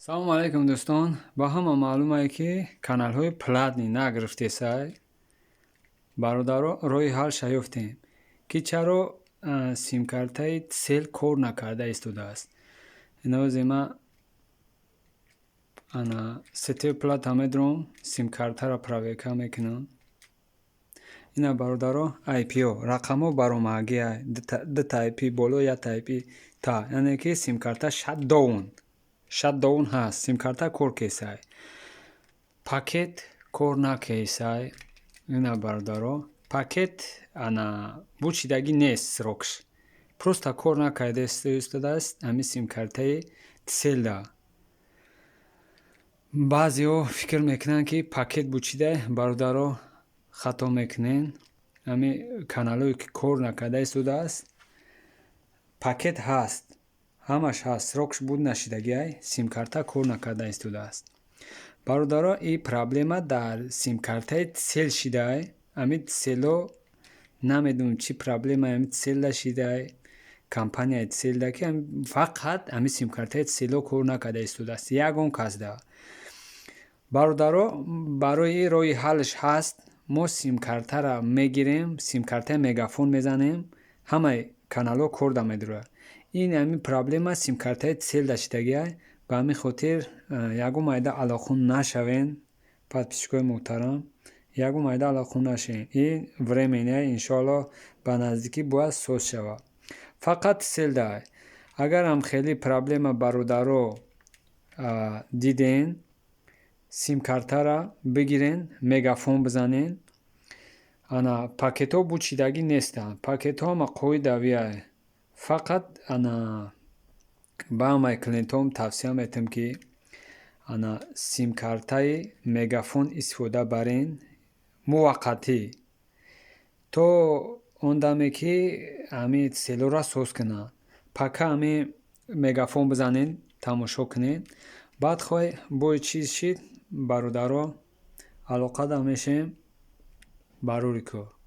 Салому алайкум, дӯстон! Ба ҳама маълумае, ки каналҳои платный нагирифтесай. Бародаро, роҳи ҳалша ёфтем, ки чаро симкартаи Тсел кор накарда истодааст. Инозе ма ана сетевой плата медуром, симкартаро проверка мекунам. Ина, бародаро, IP-ҳо, рақамҳо баромадагиай: дута IP боло, якта IP та, яъне ки симкарта shutdown ҳаст, симкарта кор кесай, пакет кор накесай. Ина, бародаро, пакет ана бучидагӣ нест, срок ш просто кор накарда истодааст ҳамин симкартаи Тселда. Баъзеҳо фикр мекунанд, ки пакет бучида. Бародаро, хато мекунед. Ҳамин каналҳое ки кор накарда истодааст, пакет ҳаст, ҳамаш ҳаст, срок ш буд нашидагиай, симкарта кор накарда истодааст. Бародаро, ин проблема дар симкартаи Тсел шидаай. Ҳамин Тсело намедонам, чӣ проблемае ҳамин Тселда шидаай, компанияи Тселда, ки фақат ҳамин симкартаи Тсело кор накарда истодааст ягон касда. Бародаро, барои ин роҳи ҳаллш ҳаст. Мо симкартаро мегирем, симкартаи Мегафон мезанем, ҳамаи каналҳо корда медурад. Ин ҳамин проблема симкартаи Тселда шидагиай. Ба ҳамин хотир ягон майда алоқун нашавен, подписчик ои муҳтарам, ягон майда алоқун нашавен. Ин временный, иншоаллоҳ, ба наздикӣ бояд соз шавад. Фақат Тселда. Агарам хеле проблема, бародаро, диден, симкартаро бигирен, Мегафон бизанен. Ана пакетҳо бучидагӣ нестанд, пакетҳо ҳама қоидавиай. Фақат ана ба ҳамаи клиентҳом тавсия метиҳам, ки ана симкартаи Мегафон истифода барен муваққатӣ, то он даме ки ҳамин селора соз кунанд. Пока ҳамин Мегафон бизанед, тамошо кунед. Баъд хоҳ бои чиз шид, бародаро, алоқада мешавем. Барори кор.